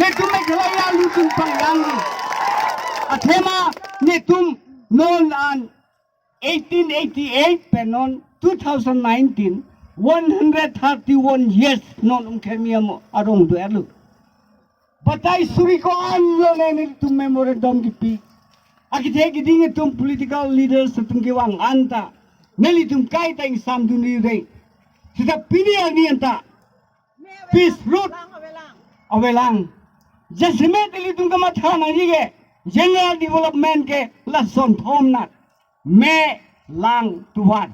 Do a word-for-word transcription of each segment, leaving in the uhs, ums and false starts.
Netum Meghalaya alutum panglang. Athema netum non an eighteen eighty-eight pen non two thousand nineteen, one hundred thirty-one years non Umkhemi amo arong do-etlo. Batai suri ko-an lo ne nelitum memorandum kipi. Akethe keding atum political leaders atum kevang anta nelitum kaita ingsamdun ri re. Seta pini arni anta peace route avelang. Jasemet ilitum kamatha nangji ke general development ke lason thom nat. Me, lang, tovar.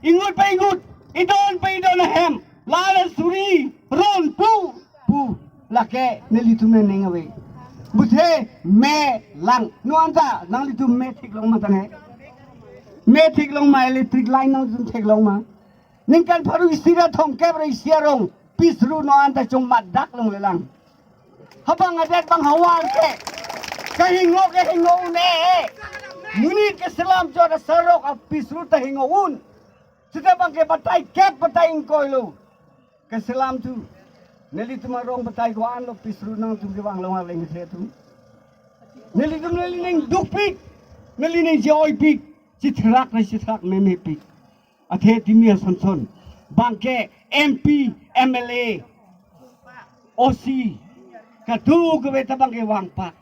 Ingut pa ingut, idon pa idon ahem, lale suri, ron pu, pu, lake nelitum nening ave. Buthe, me, lang, non anta nanglitum me theklong ma tanghe. Me theklong ma, electric line nanglitum theklong ma. Ningkan pharo isi ra thomkep ra isi arong peace route non anta chongmat dak longlelang. Habang adet bang havar ke kahingo kahingo un-e. Monit keselam chot asarok a peace route ta hingo un. Seta bang ke batai kep batai ingkoi lo. Keselam thu. Nelitum arong batai ko-an lo peace route nangtum kevang long arleng kethe atum. Nelitum nelining dukpik. Nelining je-oipik. Chithrak na chithrak memepik. Athe timi asonson bang ke M P, M L A, O C, kadokave ta bang ke vangpak.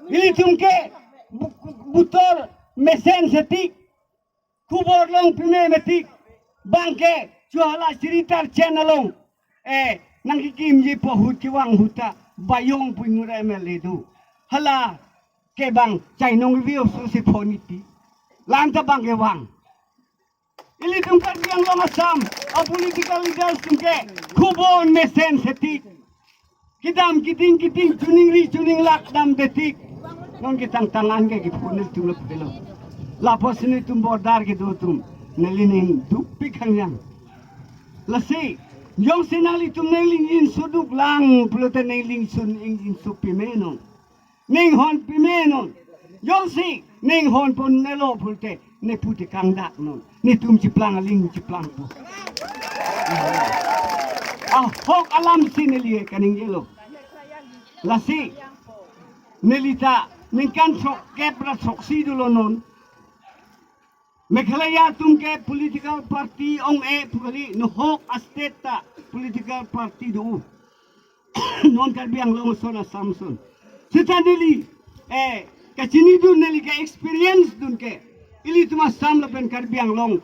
Ilitum ke bu-, butor mesen setik, kubor long pime metik, bang ke chuhala chiritar chen along. Eh, nangkekimji pu ahut kevang ahut ta, bayong pu ingur M L A do. Hala ke bang chainong view susi phone iti. Lanta bang kevang. Ilitum Karbi Anglong Assam a political leaders atum ke kubon mesen setik. Kedam keding keding chuning ri chuning lak damdetik. Non ketang tangan ke kephun ilitum lo pelo. Lapuson ilitum border kedo atum nelining dukpik hangyang. Lasi jongsi nanglitum nelining insu duklang pulote nelining insu, insu pime non. Ning hon pime non. Jongsi ning hon pon nelo pulote ne pu tekang dak non. Netum chiplang aling chiplang pu. Ahok alam si neli kaningjelo. Lasi neli ta ningkan throkkep ra throksi dolo non. Meghalaya atum ke political party ong-e pu kali, nohok a state ta political party do. Non Karbi Anglong ason, Assam ason. Seta neli, eh, kachinidun neli ke experience dun ke. Ilitum Assam lapen Karbi Anglong